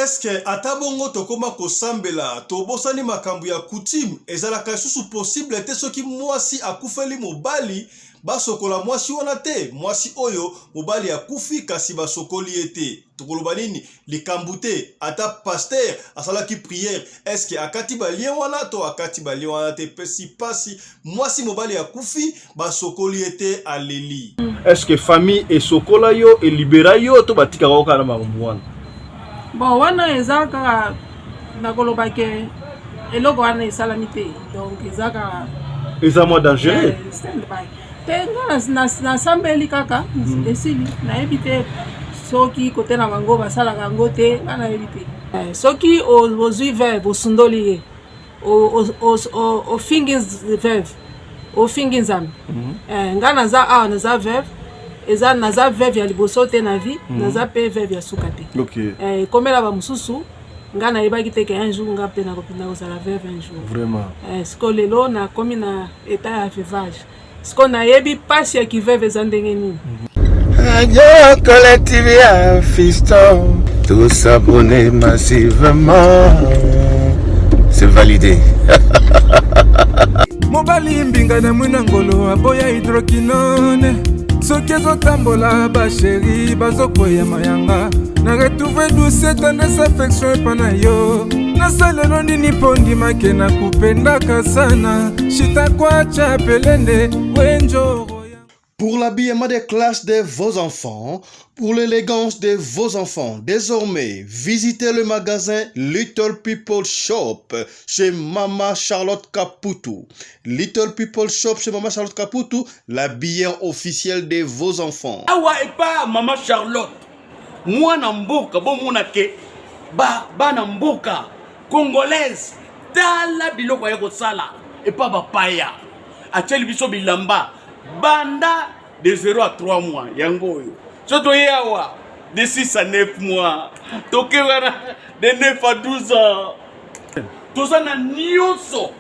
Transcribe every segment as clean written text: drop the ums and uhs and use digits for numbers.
Est-ce que ata bongo tokoma kosambela tobosani makambo ya coutume? Ezalaka lisusu possible te soki mwasi akufeli mobali basokola mwasi wana te. Mwasi oyo mobali akufi kasi basokoli ye te, tokoloba nini? Likambo te. Ata pasteur asalaki prière, est-ce que akati balien wana to akati balien wana te? Pesi pasi, mwasi mobali akufi basokoli ye te, aleli. Est-ce que famille esokola yo, elibera yo to batikaka yo kaka na makambo wana? Bon, wana eza kaka nakoloba ke eloko wana esalami te, donc eza kaka eza mwa dangereux. Stand by te, nga nasambeli kaka, esili. Nayebi te soki kote na bango basalaka yango te, nga nayebi te. Soki ozwi veuve, osundoli ye, ofingi veuve, ofingi Nzambe. Nga naza awa, naza veuve, eza naza veuve ya liboso te na vie, naza mpe veuve ya suka te. Ekomela bamosusu, nga nayebaki te ke un jour nga mpe nakozala veuve un jour. Vraiment. Sikoyo lelo nakomi na état ya veuvage, sikoyo nayebi mpasi ya kiveuve eza ndenge nini. Radio Collective ya Fiston. Tous s'abonner massivement. C'est validé. Mobali mbinga na mwina ngolo aboya hydroquinone, soki ezotambola bachéri bazokwea mayanga. Na retrouve douce tendresse affection epa na yo. Nasalelo nini mpo ndimake na kupendaka sana shitakwacha pelende wenjoro. Pour l'habillement des classes de vos enfants, pour l'élégance de vos enfants, désormais, visitez le magasin Little People Shop chez Mama Charlotte Caputu. Little People Shop chez Mama Charlotte Caputu, l'habilleur officiel de vos enfants. Awa epa Mama Charlotte, mwana mboka, bomona ke ba bana mboka congolaise, tala biloko ya kosala epa bapaya. Atieli biso bilamba banda de 0 à 3 mois, yango oyo. So toye awa de 6 à 9 mois, toke wana de 9 à 12 ans. Toza na nyonso,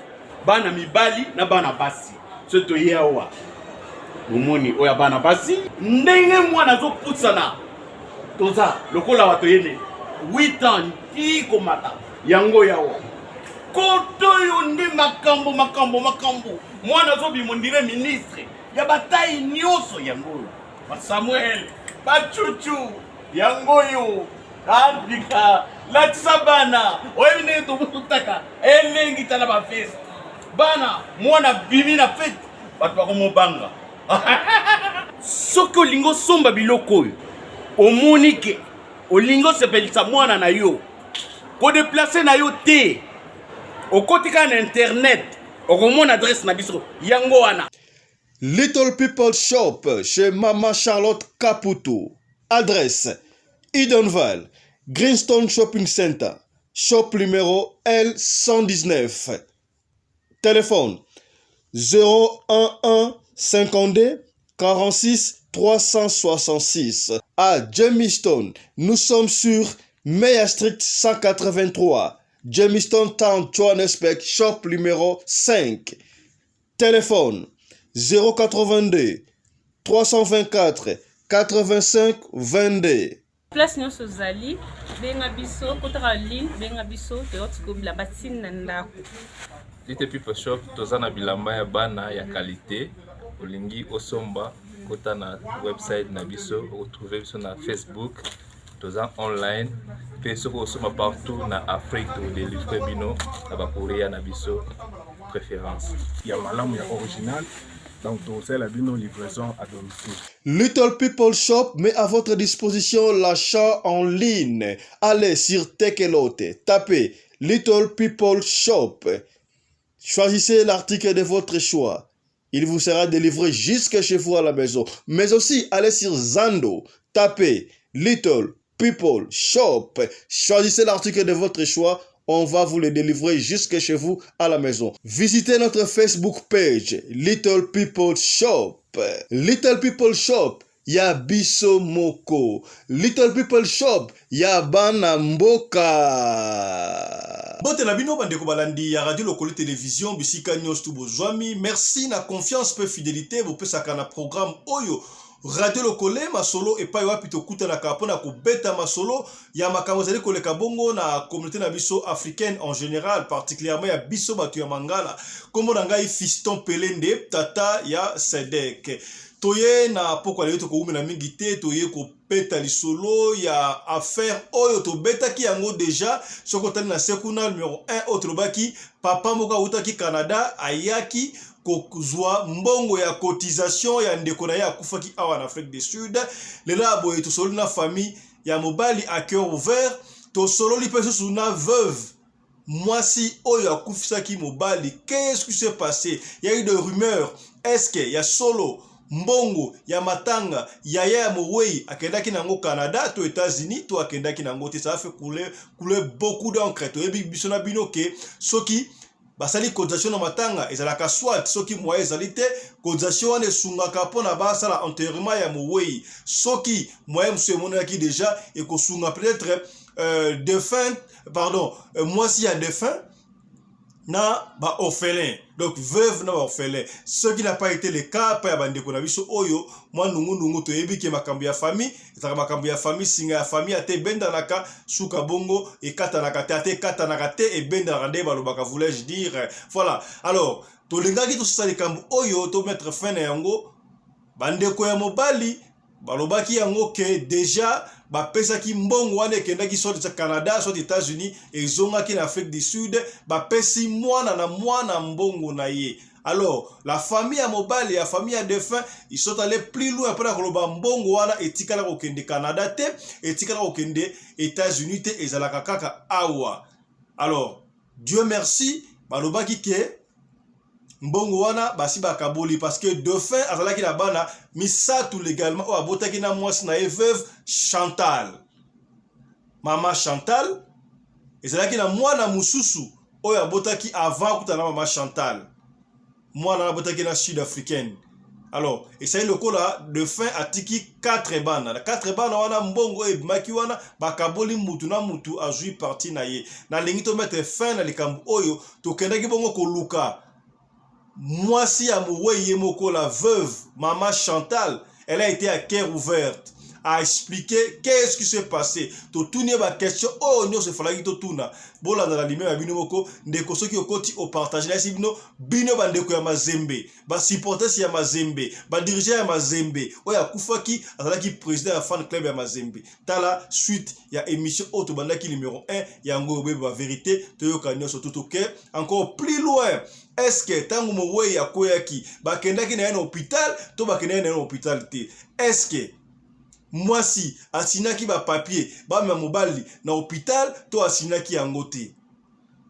bana mibali na bana basi. So toye awa, bomoni oyo ya bana basi, ndenge mwana azopusana, toza lokola bato yene 8 ans ti komata. Yango yawa koto oyo nde makambo makambo makambo. Mwana azobima ondire ministre ya batai nyonso. Yango oyo basamuel bacucu, yango oyo abika latisa bana. Oyebi ndenge tobutaka elengi, tala bafeste bana, mwana bimi na fete, bato bakomobanga. Soki olingi osomba biloko oyo, omoni ke olingi osepelisa mwana na yo, kodéplacer na yo te, okoti kaka na internet, okomona adresse na biso, yango wana. Little People Shop chez Mama Charlotte Caputo. Adresse: Edenvale, Greenstone Shopping Center, shop numéro L119. Téléphone 011 52 46 366. À Germiston, nous sommes sur Meyer Street 183, Germiston Town, Johannesburg, shop numéro 5. Téléphone 082 324 85 22. Place nyonso ozali, benga biso, kotaka ligne, benga biso, toyoti bilamba ntina na ndako. Little People Shop, toza na bilamba ya bana ya qualité. Olingi osomba, kota na website na biso, okotrouve biso na Facebook, toza online mpe. Soki osomba partout na Afrique, tokodélivre bino na bacourrier na biso préférence. Ya malamu, ya original, donc tokosalela bino livraison à domicile. Little People Shop met à votre disposition l'achat en ligne. Allez sur Takealot, tapez Little People Shop. Choisissez l'article de votre choix. Il vous sera délivré jusque chez vous à la maison. Mais aussi, allez sur Zando, tapez Little People Shop. Choisissez l'article de votre choix. On va vous le délivrer jusque chez vous à la maison. Visitez notre Facebook page, Little People Shop. Little People Shop, ya biso moko. Little People Shop, ya bana mboka. Mbote na bino bandeko balandi ya Radio Lokoli Télévision bisika nyonso tu bozwami. Merci na confiance mpe fidélité bopesaka na programme oyo. Radio Lokole masolo epai wapi tokutanaka mpo na kobeta masolo ya makambo ezali koleka bongo na communauté na biso africaine en général, particulièrement ya biso bato ya Mangala. Kombo na ngai Fiston Pelende, tata ya Sedek. Toye na pokwa lelo, tokowumela mingi te, toye kobeta lisolo ya affaire oyo tobetaki yango deja. Soki otali na se kuna, numero 1 oyo tolobaki, papa moko awutaki Canada, ayaki kozwa mbongo ya cotisation ya ndeko na ye akufaki awa na Afrique du Sud. Lelo ya boye tosololi na famille ya mobali à cœur ouvert, tosololi mpe susu na veuve, mwasi oyo akufisaki mobali. Qu'est-ce qui s'est passé? Il y a eu de rumeurs. Est-ce que ya solo mbongo ya matanga yaya ya mowei akendaki nango Canada to États-Unis to akendaki nango te? Ça a fait couler beaucoup d'encre. Toyebi biso na bino ke soki basali cotisation na matanga, ezalaka soit soki moyen ezali te, cotisation wana esungaka mpona basala enterrement ya mowei. Soki moyen mosusu emonanaki déjà, ekosunga peut-être défunt, pardon, mwasi ya défunt na baorphelin, donc veuve na baorphelin. Ce qui n'a pas été le cas pa ya bandeko na biso oyo. Mwa nungunungu, toyebi ke makambo ya famille ezalaka makambo ya famille, singa ya famille ate ebendanaka, suka bongo ekatanaka te, ate ekatanaka te, ebendanaka nde balobaka, voulais-je dire. Voilà, alors tolingaki tosala likambo oyo, tomettre fin na yango. Bandeko ya mobali balobaki yango ke deja bapesaki mbongo wana, ekendaki soit Canada, soit États-Unis, ezongaki na Afrique du Sud, bapesi mwana na mwana mbongo na ye. Alors la famille ya mobali, ya famille ya défunt, ils sont allés plus loin mpona koloba mbongo wana etikala kokende Canada te, etikala kokende États-Unis te, ezalaka kaka awa. Alors Dieu merci, balobaki ke mbongo wana basi bakaboli, parce que défunt azalaki na bana misato légalement oyo abotaki na mwasi na ye, veuve Chantal, mama Chantal. Ezalaki na mwana mosusu oyo abotaki avant akutana na mama Chantal, mwana abotaki na sud africaine. Alors esali lokola défunt atiki 4 bana. Na 4 bana wana, mbongo oyo ebimaki wana bakaboli, mutu na mutu azwi parti na ye. Nalingi tomettre fin na likambo oyo. Tokendaki bongo koluka mwasi ya mowei ye moko, la veuve, mama Chantal. Elle a été à cœur ouverte a expliqué qu'est-ce qui s'est passé. Totuni ye baquestion oyo nyonso efalaki totuna. Bolanda na limeme ya bino moko. Ndeko, soki okoti, opartage. Nayesi bino, bino bandeko ya Mazembe, basupporters ya Mazembe, badirigeants ya Mazembe, oyo akufaki azalaki président ya fan club ya Mazembe. Tala suite ya émission oyo tobandaki, numéro 1 yango oyo, boyeba bavérité, toyoka nyonso to toke encore plus loin. Est-ce que ntango mowei akweyaki, bakendaki na ye na hôpital to bakendaki na ye na hôpital te? Est-ce que mwasi asinaki bapapier bamema mobali na hôpital to asinaki yango te?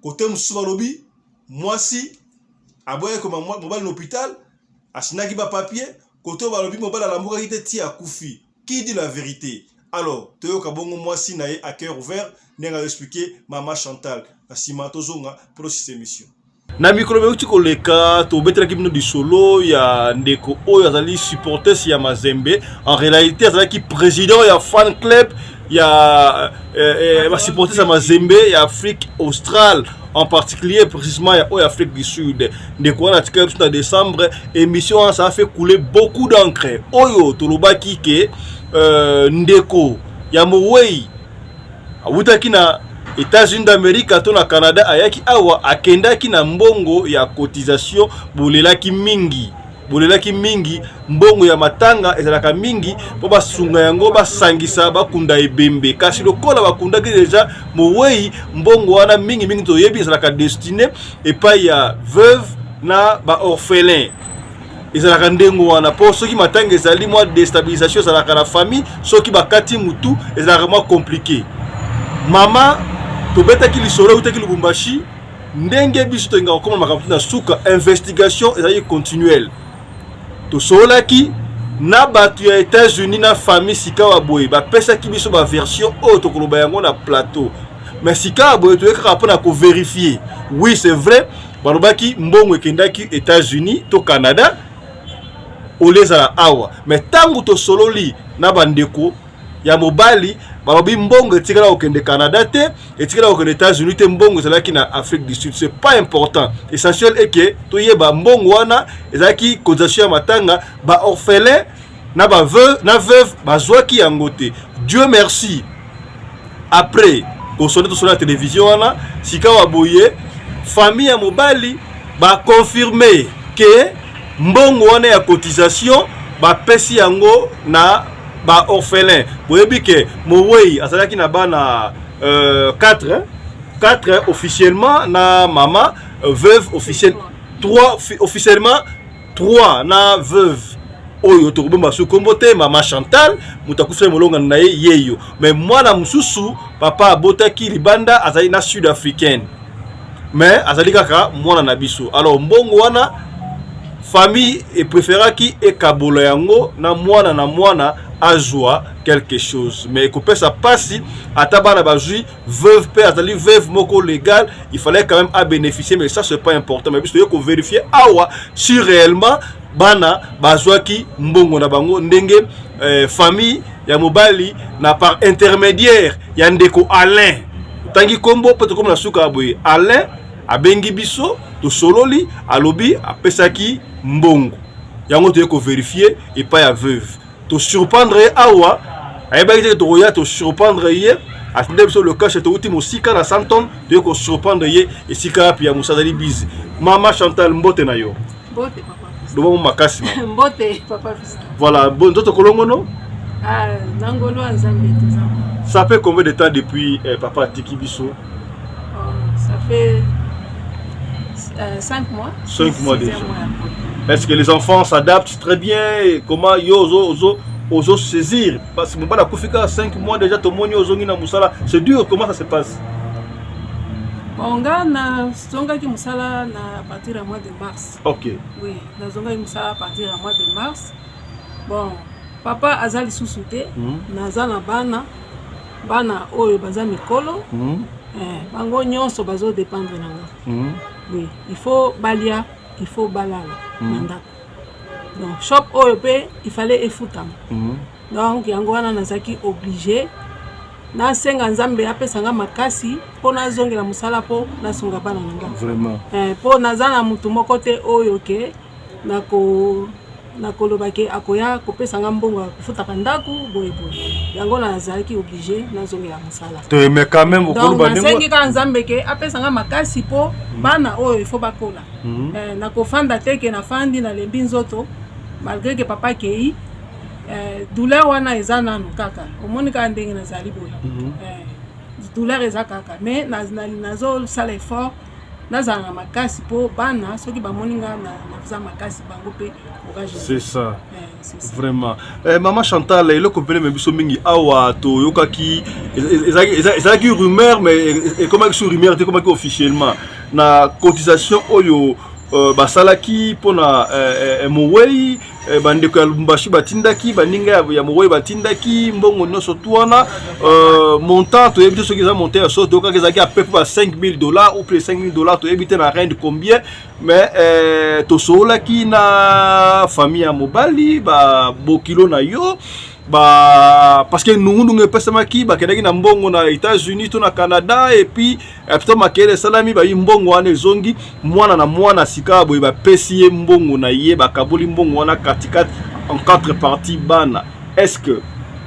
Kote mosusu balobi mwasi aboyaki koma mobali na hôpital, asinaki bapapier. Kote oyo balobi mobali alambukaki te ti akufi. Qui dit la vérité? Alors toyoka bongo mwasi na ye à cœur ouvert ndenge azoexpliquer, mama Chantal. Na nsima tozonga mpo tosisa émission. Na mikolo meuti koleka, tobetelaki bino lisolo ya ndeko oyo azali supporters ya Mazembe. En réalité azalaki président ya fan club ya basupporters ya Mazembe ya Afrique australe, en particulier précisément ya oyo Afrique du Sud. Ndeko wana atikali biso na décembre. Émission wana, ça a fait couler beaucoup d'encre. Oyo tolobaki ke ndeko ya mowei awutaki na États-Unis d'Amérique to na Canada, ayaki awa, akendaki na mbongo ya cotisation. Bolelaki mingi, bolelaki mingi. Mbongo ya matanga ezalaka mingi mpo basunga yango, basangisa, bakunda ebembe. Kasi lokola bakundaki deja mowei, mbongo wana mingimingi toyebi ezalaka destiné epai ya veuve na baorphelin. Ezalaka ndenge wana mpo soki matanga ezali, mwa déstabilisation ezalaka na famille. Soki bakati mutu, ezalaka mwa compliqué. Mama tobetaki lisolo eutaki Lubumbashi. Ndenge biso tolingaka kokóma makambo na suka, investigation ezalaki continuelle. Tosololaki na bato ya États-Unis, na famille. Sika boye bapesaki biso baversion oyo tokoloba yango na plateau, mais sika boye toye kaka mpona kovérifier. Oui, c'est vrai, balobaki mbongo ekendaki États-Unis to Canada oyo ezala awa. Mais ntango tosololi na bandeko ya mobali, balobi mbongo etikala kokende Canada te, etikala kokende États-Unis te, mbongo ezalaki na Afrique du Sud. C'est pas important, essentiel eke toyeba mbongo wana ezalaki cotisation ya matanga, baorphelin. na ba veuve na veuve bazwaki yango te. Dieu merci, après kosone tosone na télévision wana, sikawa boye famille ya mobali baconfirme ke mbongo wana ya cotisation bapesi yango na ba orphelin. Boyebi ke mowei azalaki na bana 4 4 officiellement na mama veuve officielle 3 officiellement 3 na veuve oyo tokobomba su kombo te, mama Chantal, moto akufaki molongani na ye yeyo. Mais mwana mosusu papa abotaki libanda azali na sud africaine, mais azali kaka mwana na biso. Alors mbongo wana famille epréféraki ekabola yango na mwana na mwana azwa quelque chose. Mais ekopesa mpasi ata bana bazwi, veuve mpe azali veuve moko légal, il fallait quand même abénéficier, mais ça c'est pas important. Mais biso toye kovérifier awa si réellement bana bazwaki mbongo na bango ndenge famille ya mobali na par intermédiaire ya ndeko Alain, otangi nkombo mpo tokomi na suka ya boye. Alain abengi biso, tosololi, alobi apesaki mbongo yango. Toye kovérifier epai ya veuve, tosurprendre ye awa, ayebaki te tokoya tosurprendre ye. Atinde biso le cash, touti mosika na Santon, toye kosurprendre ye esika yapi ya mosala, azali busy. Mama Chantal, mbote na yo. Mbote, papa. Loba makasi. Mbote, papa Fiston. Voilà, bon, nzoto kolongono? Ah, na ngolu ya Nzambe toza. Ça fait combien de temps depuis papa atiki biso? Oh, ça fait 5 mois. 5 mois déjà. Mois. Est-ce que les enfants s'adaptent très bien? Et comment yo ozo ozo ozo saisir? Parce que mobali akufi kaka 5 mois déjà, tomoni ozongi na mosala. C'est dur, comment ça se passe? Bon, nga nazongaki mosala na partir ya mois de mars. Oui, nazongaki mosala à partir ya mois de mars. Bon, papa aza lisusu te. Naza na bana, bana oyo baza mikolo. Bango nyonso bazodépendre na nga. Oui, il faut balia, il faut balala na ndako. Donc shop oyo mpe il fallait efutama. Donc yango wana nazalaki obligé nasenga Nzambe apesa nga makasi mpo nazongela mosala, mpo nasunga bana na nga. Mpo naza na motu moko te oyo ke nakoloba ke akoya kopesa nga mbongo ya kofutaka ndako boyeboye. Yango nazalaki obligé nazongela mosala. Te, mais quand même Donc okoloba ndenge nasengi kaka Nzambe ke apesa nga makasi mpo bana oyo il faut bakola. Nakofanda te ke nafandi, nalembi nzoto malgré ke papa akei. Douleur wana eza nanu kaka, omoni kaka ndenge nazali boye. Douleur eza kaka, mais nazosala effort nazala na makasi mpo bana soki bamoni nga naza makasi, bango mpe courage. C'est ça. C'est ça. Vraiment, mama Chantal, eloko mpene me biso mingi awa toyokaki ezalaki rumeur, mais ekomaki su rumeur te, ekomaki officiellement na cotisation oyo basalaki mpona mowei. Bandeko ya Lubumbashi batindaki, baninga ya mowei batindaki mbongo nyonso tu wana. Montant toyebi te soki eza montant ya solo. Toyokaki ezalaki à peu près ba 5000 $ ou plus de 5000 $, toyebi te na rand combien. Mais tosololaki na famille ya mobali, babokilo na yo ba, parce que nungunungu epesamaki, bakendaki na mbongo na États-Unis to na Canada, et puis plutôt makele esalami, bayi mbongo wana ezongi mwana na mwana. Sika boye bapesi ye mbongo na ye, bakaboli mbongo wana katikati en quatre parties bana. Est ce que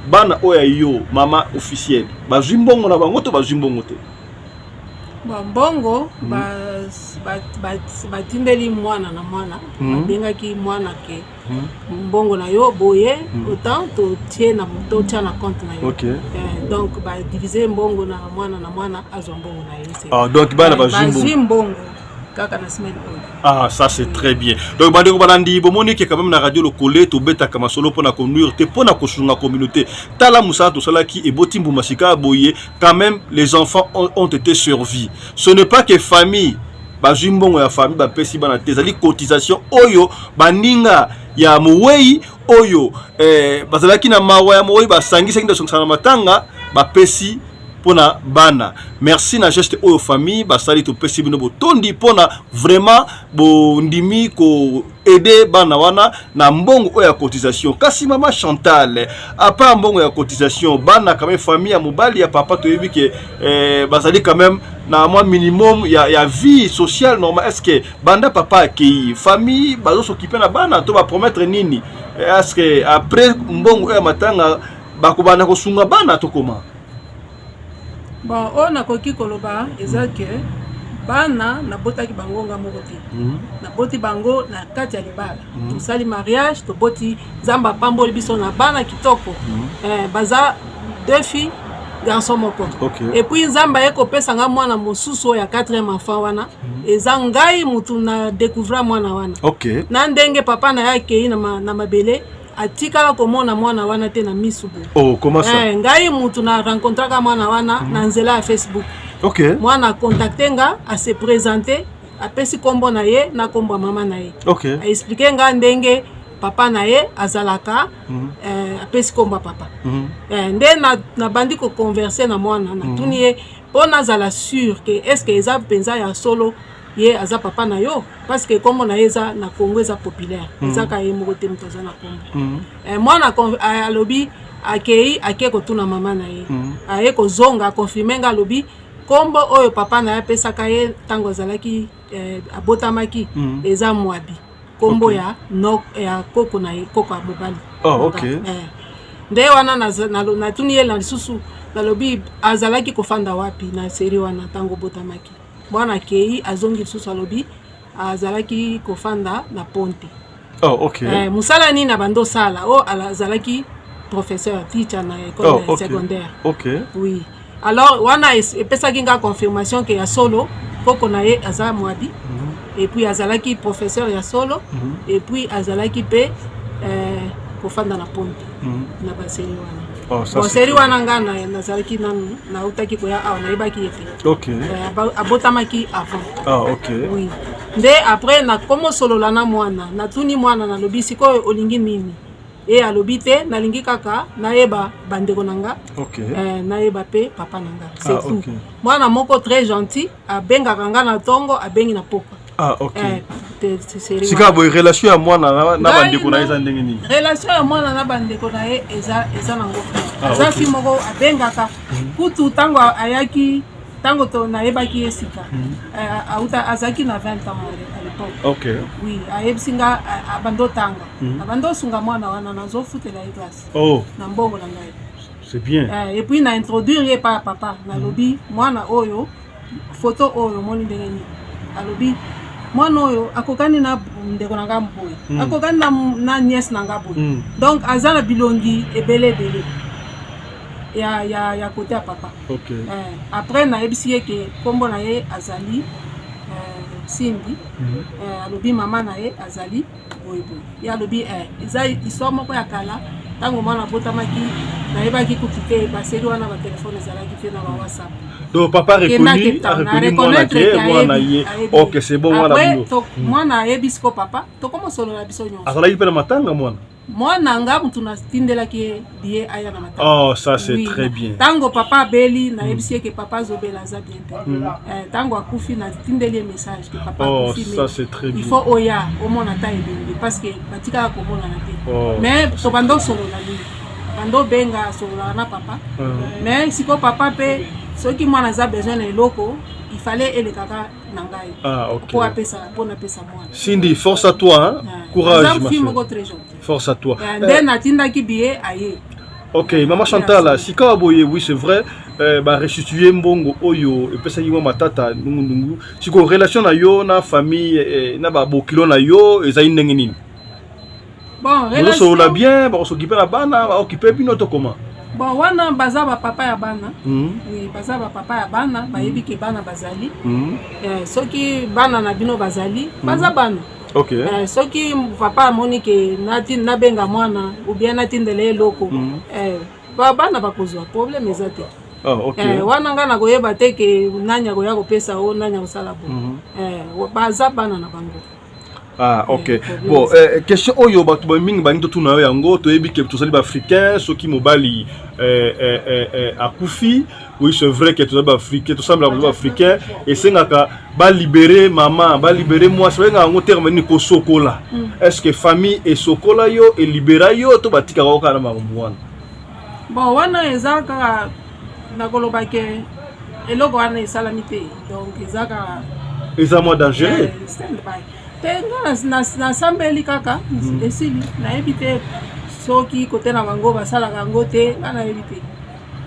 bana oyo ya yo mama officielle bazwi mbongo na bango to bazwi mbongo te? Bon, mbongo batindeli mwana na mwana. Babengaki mwana ke mbongo na yo boye, autant totie na totia na compte na yo. Donc badivise mbongo na mwana na mwana azwa mbongo na ye. Ah, donc bana bazwi mbongo. Bazwi mbongo kaka na semaine oyo. Ah, ça c'est très bien. Donc bandeko balandi, bomoni ke quand même na radio Lokole tobetaka masolo mpona konuire te, mpona kosunga communauté. Tala mosala tosalaki eboti mbuma sika boye. Quand même les enfants ont été servis. Ce n'est pas que famille bazwi mbongo ya famille bapesi bana te, ezali cotisation oyo baninga ya mowei oyo bazalaki na mawa ya mowei basangisaki na songisana na matanga, bapesi. pona bana. Merci na geste oyo famille basali, topesi bino botondi pona vraiment bondimi ko aider bana wana na mbongo oyo ya cotisation. Kasi mama Chantal, à part mbongo ya cotisation, bana quand même famille ya mobali ya papa toyebi ke eh, bazali quand même na mwa minimum ya vie sociale normale. Est-ce que banda papa akei famille bazo s'occuper na bana to ba promettre nini? Est-ce que après mbongo oyo ya matanga bakobanda kosunga bana to koma? Bon, oyo nakoki koloba eza ke bana nabotaki bango nga moko te. Naboti bango na kati ya libala. Tosali mariage, toboti, Nzambe apamboli biso na bana kitoko. Baza deux filles, garçon moko. Et puis Nzambe aye kopesa nga mwana mosusu oyo ya quatrième enfant wana. Eza ngai mutu na découvrir mwana wana. Na ndenge papa na ye akei na mabele, atikala komona mwana wana te na misu boye. Oh, comment ça? Ngai mutu na rencontraka mwana wana na nzela ya Facebook. Mwana acontacte nga, ase présente, apesi nkombo na ye na nkombo ya mama na ye. Aexplique nga ndenge papa na ye azalaka, apesi nkombo ya papa. Nde nabandi koconverse na mwana, natuni ye mpo nazala sûr ke est ce que eza mpenza ya solo ye aza papa na yo, parce que nkombo na ye eza na Congo, eza populaire, eza kaka ye moko te moto aza na nkombo. Mwana alobi akei, ake kotuna mama na ye, aye kozonga, aconfirme nga, alobi nkombo oyo papa na ye apesaka ye ntango azalaki abotamaki eza Mwabi, nkombo ya no, ya koko na ye, koko ya mobali. Nde wana natuni ye na lisusu, nalobi azalaki kofanda wapi na seri wana ntango obotamaki? Mwana akei, azongi lisusu, alobi azalaki kofanda na Ponte. Mosala nini abandi osala? Oyo azalaki professeur, teacher na école secondaire. Oui, alors wana epesaki nga confirmation ke ya solo koko na ye aza Mwabi, et puis azalaki professeur ya solo, et puis azalaki mpe kofanda na Ponte na baseri wana. Oh, ça, Bon, c'est seri clair. wana nga nazalaki nanu nautaki koya awa, nayebaki ye te. Abotamaki avant. Oui, nde après nakomosolola na mwana, natuni mwana, nalobi sikoyo olingi nini? Ye alobi te, nalingi kaka nayeba bandeko na nga, nayeba mpe papa na nga, c'est tout. Mwana moko très gentil, abengaka nga na ntongo, abengi na pokwa. Seri Sika wana. boye, relation ya mwana na Ngai bandeko na ye eza ndenge nini? Relation ya mwana na bandeko na ye eza nango bien. Aza fi moko abengaka kutu ntango ayaki, ntango to nayebaki ye sika, auta azalaki na 20 ans à l'époque. Oui, ayebisi nga abandi otanga, abandi osunga mwana wana, nazofutela ye classe na mbongo na ngai. C'est bien. Et puis na introduire ye pa papa, nalobi mwana oyo, photo oyo omoni ndenge nini? Alobi mwana oyo akokani na ndeko na nga boye, akokani na nièce na nga boye. Donc aza na bilongi ebele ebele ya côté ya papa. Après nayebisi ye ke nkombo na ye azali Simbi. Alobi mama na ye azali boye boye. Ye alobi eza histoire moko ya kala, ntango mwana abotamaki nayebaki kutu te, baseli wana batelefone ezalaki te na ba WhatsApp. Donc papa reconnu, a reconnu mwana ke mwana ye. Ok, c'est bon mwana Après, bino. Mwana ayebi siko papa, tokomosolola biso nyonso. Azalaki mpe na matanga mwana? Mwana nga mutu natindelaki ye billet aya na matanga. Oh, ça c'est Oui, très bien. Ntango papa abeli, nayebisi ye ke papa azobela, aza bien te. Ntango akufi, natindeli ye message ke papa Oh, akufi, ça mais c'est très il bien. faut oya omona ata ebembe, parce que batikaka komonana te. Mais tobanda osolola mingi, banda obenga, asololaka na papa. Mais sikoyo papa mpe, soki mwana aza besoin na eloko, il fallait elekaka na ngai mpo apesa, mpo napesa mwana. Cindy, force à toi, hein? Courage, Aza ma fille soeur. moko très gentil. Force à toi. Nde natindaki billet, aye. Ok, Maman Chantal, sika boye, oui, c'est vrai, ba restituer mbongo oyo epesaki mwa matata ndungu ndungu. Siko relation na yo na famille na ba bokilo na yo ezali ndenge nini? Bon, Bozosolola relation bien, bakosokipe na bana, baokipe bino to comment? Bon, wana baza bapapa ya bana. Oui, baza bapapa ya bana, bayebi ke bana bazali. Soki bana na bino bazali, baza bana. Soki papa amoni ke nati nabenga mwana ou bien natindela ye eloko, bana bakozwa problème eza te. Wana nga nakoyeba te ke nani akoya kopesa o nani akosala bo. Baza bana na bango. Ah, ok. Problème Bon, eza. Question oyo bato ba mingi balingi totuna yo yango, toyebi ke tozali baafricain, soki mobali akufi, Oui, c'est vrai que toza baafricain, tosambelaka toza baafricain, esengaka balibere mama, balibere mwasi, babengaka yango terme nini, kosokola. Est ce que famille esokola yo, elibera yo, to batikaka yo kaka na makambo wana? Bon, wana eza kaka nakoloba ke eloko wana esalami te, donc eza kaka Eza mwa dangereux. Stand by te, nga nasambeli kaka, esili. Nayebi te soki kote na bango basalaka yango te, nga nayebi te.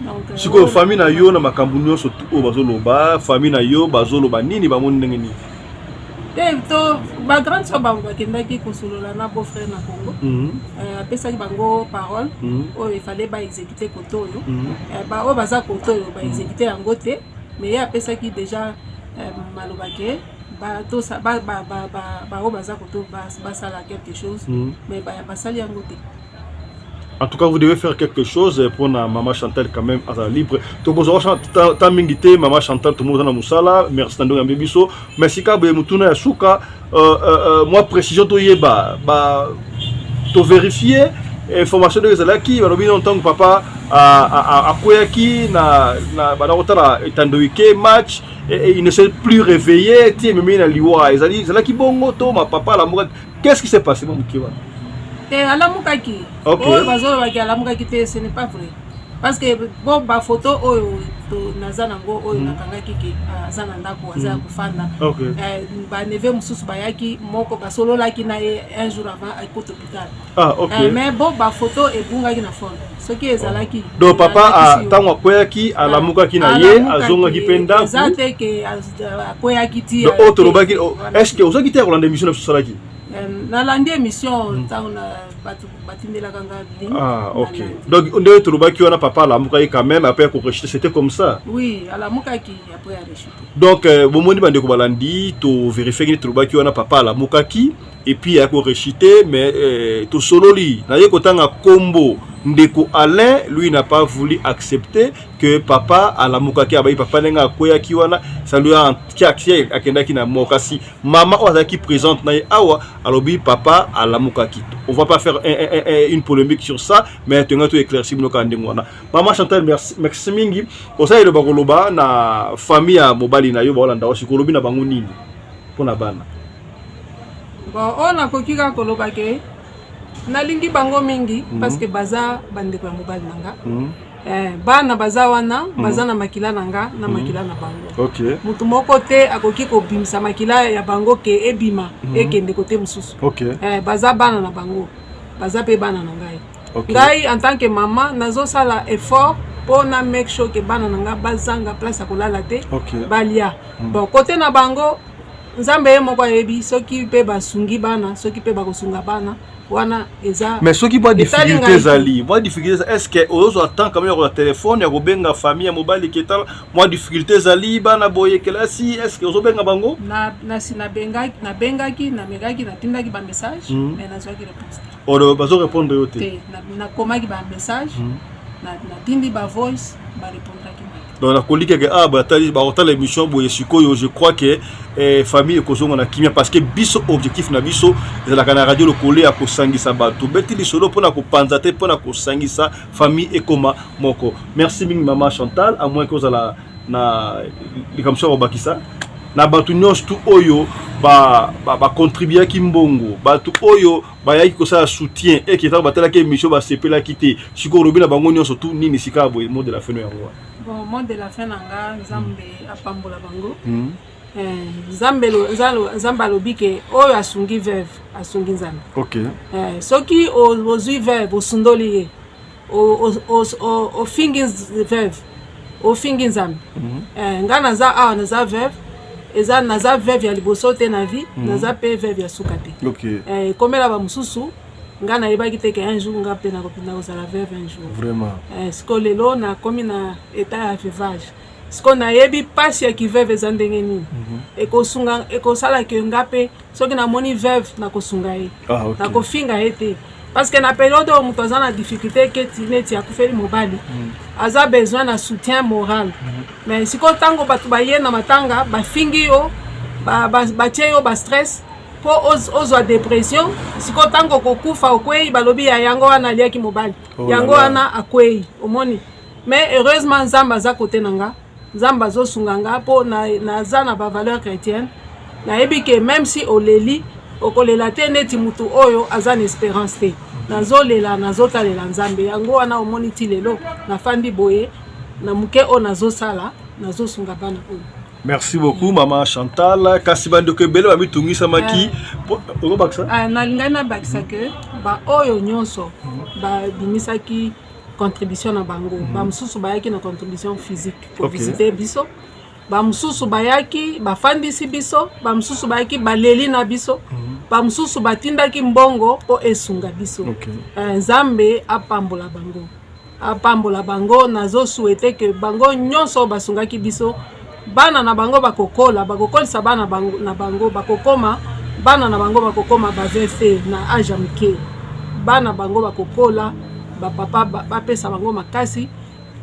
Donc Sikoyo famille na yo, na makambo nyonso tu oyo bazoloba, famille na yo bazoloba nini? Bamoni ndenge nini? Te, to bagrande sœur bango bakendaki kosolola na beau frère na Congo. Apesaki bango parole oyo efale baexécute kote oyo. Oyo baza kote oyo baexécute yango te, mais ye apesaki déjà maloba ke baoyo baza kote oyo basala quelque chose, mais basali yango te. En tout cas, vous devez faire quelque chose pour na maman Chantal quand même aza libre. Tokozwa ta mingi te, maman Chantal, tout le monde na musala. Merci na ndonga biso. Merci ka boye mutuna ya suka, moi précision toyeba ba to vérifier information ndenge ezalaki. Balobi no ntango papa akweyaki na banda kotala etando ike match, et il ne s'est plus réveillé ti ememi na liwa. Ezali ezalaki bongo to ma papa alamukaki? Qu'est-ce qui s'est passé mo moke wana? Te, alamukaki. Oyo bazolobaki alamukaki te, ce n'est pas vrai, parce que bo bafoto oyo naza nango oyo nakangaki ke aza na ndako, aza ya kofanda. Baneveux mosusu bayaki, moko basololaki na ye un jour avant akota hôpital. Mais bo bafoto ebungaki na phone, soki ezalaki. Donc papa, ntango akweyaki, alamukaki na ye, azongaki mpe ndako? Eza te ke akweyaki ti. Oyo tolobaki, est ce que ozwaki te ya kolanda émission na biso osalaki? Nalandi émission ntango na bato batindelaka nga link. Ah ok, donc ndenge tolobaki wana, papa alamukaki quand même après akorechuter, c'était comme ça? Oui, alamukaki après arechuter. Donc bomoni, bandeko balandi, tovérifiaki nde tolobaki wana, papa alamukaki et puis ayaki korechuter. Mais tosololi naye kotanga kombo ndeko Alain, lui n'a pas voulu accepter que papa alamukaki. Abayi papa ndenge akweyaki wana, ça lui a akendaki na mort. Kasi mama oyo azalaki présente na ye awa alobi papa alamukaki. On va pas faire une polémique sur ça, mais tonga to éclairci bino kaka ndenge wana. Mama Chantal, merci, merci mingi. Osala eloba koloba na famille ya mobali na yo, baolanda wa sikoyo, olobi na bango nini mpona bana? Bon, oyo nakoki kaka koloba ke nalingi bango mingi parce que baza bandeko ya mobali na nga. Bana baza wana, baza na makila na nga na makila na bango. Motu moko te akoki kobimisa makila ya bango ke ebima ekende kote mosusu. Baza bana na bango, baza mpe bana na ngai. Ngai en tant que mama nazosala effort mpo na make sure ke bana na ngai bazanga place ya kolala te, balia. Bon, kote na bango, Nzambe ye moko ayebi soki mpe basungi bana, soki mpe bakosunga bana wana eza. Mais soki mwa difficulté ezali, mwa difficulté, est ce que ozozwa temps quand même ya kozwa telefone ya kobenga famille ya mobali ke tala, mwa difficulté ezali, bana boye, kelasi, est ce que ozobenga bango? Nasi nabengaki, namekaki, natindaki bamessage, mais nazwaki réponse te. Oyo bazorépondre yo te? Te, nakomaki bamessage, natindi bavoice, barépondraki nga te. Donc nakoli keke ah batali, bakotala émission boye sikoyo. Je crois que famille ekozonga na kimia, parce que biso objectif na biso ezalaka na Radio Lokole ya kosangisa bato, beti lisolo mpona kopanza te, mpona kosangisa famille ekoma moko. Merci mingi, mama Chantal. À moins que ozala na likambo so ya kobakisa na bato nyonso tu oyo bacontribuaki ba, ba mbongo, bato oyo bayaki kosala soutien eke ntango batalaki émission basepelaki te, sikoyo olobi na bango nyonso tu nini sika boye, mot de la fin yango wana? Bon, mot de la fin na nga, Nzambe apambola bango. Nzambe Nzambe alobi ke oyo asungi veuve asungi Nzambe. Soki ozwi veuve, osundoli ye, ofingi veuve, ofingi Nzambe. Nga naza awa, naza veuve, eza naza veuve ya liboso te na vie, naza mpe veuve ya suka te. Ekomela bamosusu, nga nayebaki te ke un jour nga mpe nakozala veuve un jour. Sikoyo lelo nakomi na état ya veuvage, sikoyo nayebi mpasi ya kiveuve eza ndenge nini. Ekosunga, ekosala ke nga mpe soki namoni veuve nakosunga ye. Nakofinga ye te, parce que na période oyo moto aza na difficulté keti neti akufeli mobali, aza besoin na soutien moral. Mais sikoyo ntango bato baye na matanga, bafingi yo, batie yo bastress mpo ozwa dépression, sikoyo ntango okokufa, okwei, balobi ya yango wana aliaki mobali. Oh yango là là. Wana akwei, omoni. Mais heureusement Nzambe aza kote na nga, Nzambe azosunga nga mpo naza na bavaleur chrétienne. Nayebi ke même si oleli, okolela te neti mutu oyo aza na espérance te. Nazolela, nazotalela Nzambe. Yango wana omoni ti lelo nafandi boye na moke oyo nazosala, nazosunga bana oyo. Merci beaucoup mama Chantal. Kasi bandeko ebele bamitungisamaki. Okobakisa? Ah, nalingaki nabakisa ke baoyo nyonso babimisaki contribution na bango, bamosusu bayaki na contribution physique kovisite biso, bamosusu bayaki bafandisi biso, bamosusu bayaki baleli na biso, bamosusu batindaki mbongo mpo esunga biso. Nzambe apambola bango, apambola bango. Nazosouhaiter ke bango nyonso basungaki biso, bana na bango bakokola, bakokolisa bana bango, na bango bakokoma, bana na bango bakokoma baveuve te na age ya moke. Bana bango bakokola, bapapa bapesa bango makasi,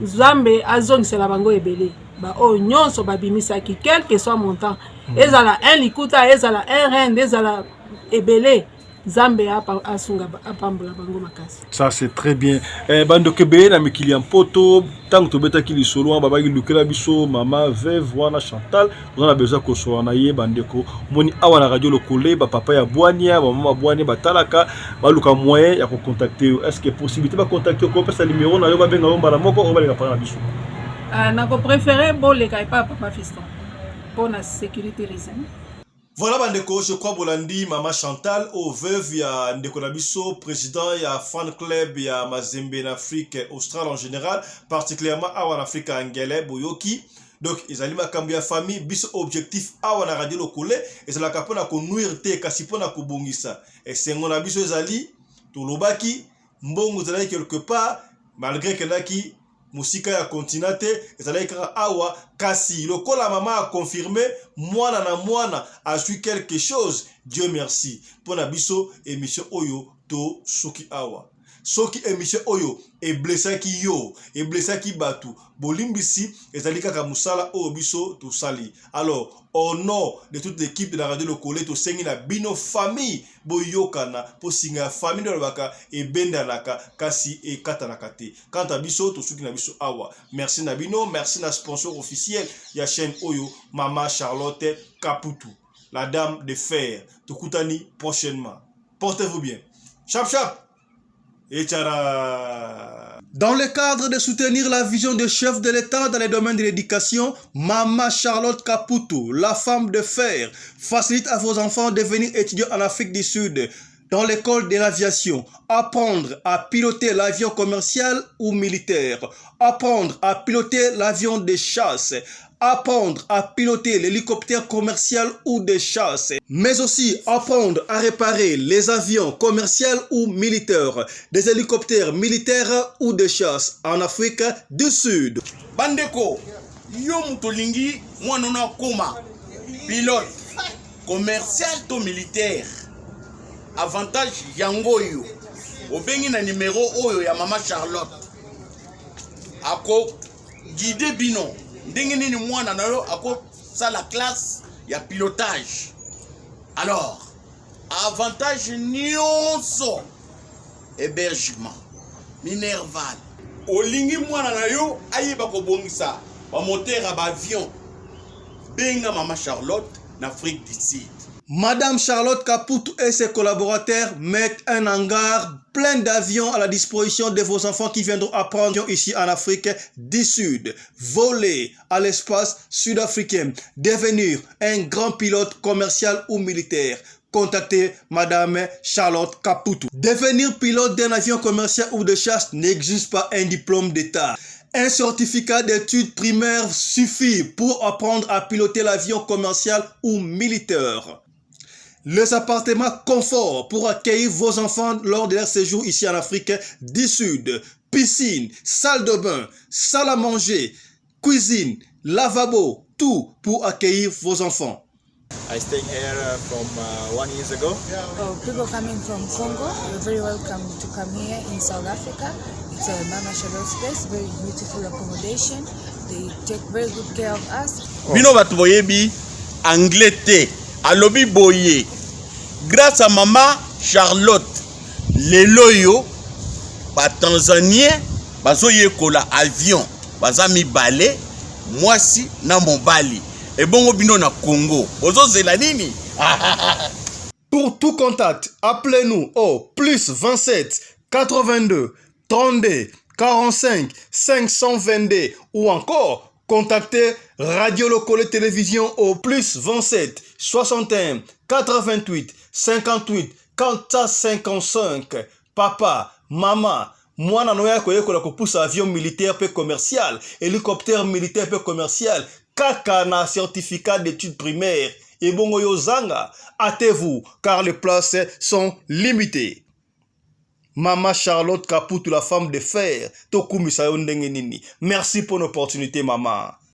Nzambe azongisela bango ebele. Baoyo nyonso babimisaki, quel que soit montant, ezala un likuta, ezala un rand, ezala ebele, Nzambe asunga, apambola bango makasi. Ça, c'est très bien. Bandeko ebele na mikili ya Mpoto, ntango tobetaki lisolo wana, babaki lukela biso mama veuve wana Chantal, toza na besoin kosola na ye. Bandeko, omoni awa na Radio Lokole, bapapa ya bwania, bamama bwania batalaka, baluka moyen ya kocontacter yo. Est ce que possibilité bacontacter yo, kopesa numéro na yo, babenga yo mbala moko oyo baleka mpana na biso? Nakopréférer boleka epai ya papa Fiston mpo na sécurité reason. Voilà bandeko, je crois bolandi mama Chantal oyo veuve ya ndeko na biso, président ya fan club ya Mazembe na Afrique australe en général, particulièrement awa na Afrique ya Angele. Boyoki, donc ezali makambo ya famille. Biso objectif awa na Radio Lokole ezalaka mpona konuire te, kasi mpona kobongisa. Esengo na biso ezali tolobaki mbongo ezalaki quelque part, malgré ekendaki mosika ya continent te, ezalaki kaka awa. Kasi lokola mama aconfirmer, mwana na mwana azwi quelque chose, Dieu merci. Mpo na biso, émission oyo tosuki awa. Soki émission oyo eblessaki yo, eblessaki bato, bolimbisi. Ezali kaka mosala oyo biso tosali. Alors, au nom de toute l'équipe de la Radio Lokole, tosengi na bino famille, boyokana, mpo singa ya famille nde balobaka ebendanaka kasi ekatanaka te. Quant à biso, tosuki na biso awa. Merci na bino, merci na sponsor officiel ya chaîne oyo, mama Charlotte Kaputu, la dame de fer. Tokutani prochainement, portez-vous bien. Chap chap et tchara. Dans le cadre de soutenir la vision du chef de l'État dans les domaines de l'éducation, Mama Charlotte Kaputu, la femme de fer, facilite à vos enfants de venir étudier en Afrique du Sud dans l'école de l'aviation, apprendre à piloter l'avion commercial ou militaire, apprendre à piloter l'avion de chasse, apprendre à piloter l'hélicoptère commercial ou de chasse, mais aussi apprendre à réparer les avions commerciaux ou militaires, des hélicoptères militaires ou de chasse en Afrique du Sud. Bandeko, yo moto olingi mwana no akoma pilote commercial to militaire, avantage yango oyo: obengi na numero oyo ya mama Charlotte, akoguider bino ndenge nini mwana na yo akosala classe ya pilotage. Alors, avantage nyonso, hébergement, minerval. Olingi mwana na yo ayeba kobongisa bamoteur ya baavion, benga mama Charlotte na Afrique du Sud. Madame Charlotte Kaputu et ses collaborateurs mettent un hangar plein d'avions à la disposition de vos enfants qui viendront apprendre ici en Afrique du Sud, voler à l'espace sud-africain, devenir un grand pilote commercial ou militaire. Contactez Madame Charlotte Kaputu. Devenir pilote d'un avion commercial ou de chasse n'exige pas un diplôme d'État. Un certificat d'études primaires suffit pour apprendre à piloter l'avion commercial ou militaire. Les appartements confort pour accueillir vos enfants lors de leur séjour ici en Afrique du Sud. Piscine, salle de bain, salle à manger, cuisine, lavabo, tout pour accueillir vos enfants. I stay here from one years ago. Oh, people coming from Congo, you're very welcome to come here in South Africa. It's a Mama Charlotte's place, very beautiful accommodation. They take very good care of us. Bino bato boyebi anglais te, alobi boye: grâce à mama Charlotte, lelo oyo batanzanien. Bazoyekola avion, baza mibale, mwasi na mobali. Ebongo bino na Congo bozozela nini? Pour tout contact, appelez-nous au plus 27 82 32 45 522 ou encore contactez Radio Lokole Télévision au plus 27 61 88 58 455. Papa, maman, mwana no ya koyekola kopusa avion militaire pe commercial, hélicoptère militaire pe commercial, kaka na certificat d'études primaires. Ebongo yo zanga, hâtez-vous car les places sont limitées. Mama Charlotte Kaputu, la femme de fer, tokumisa yo ndenge nini. Merci pour l'opportunité, maman.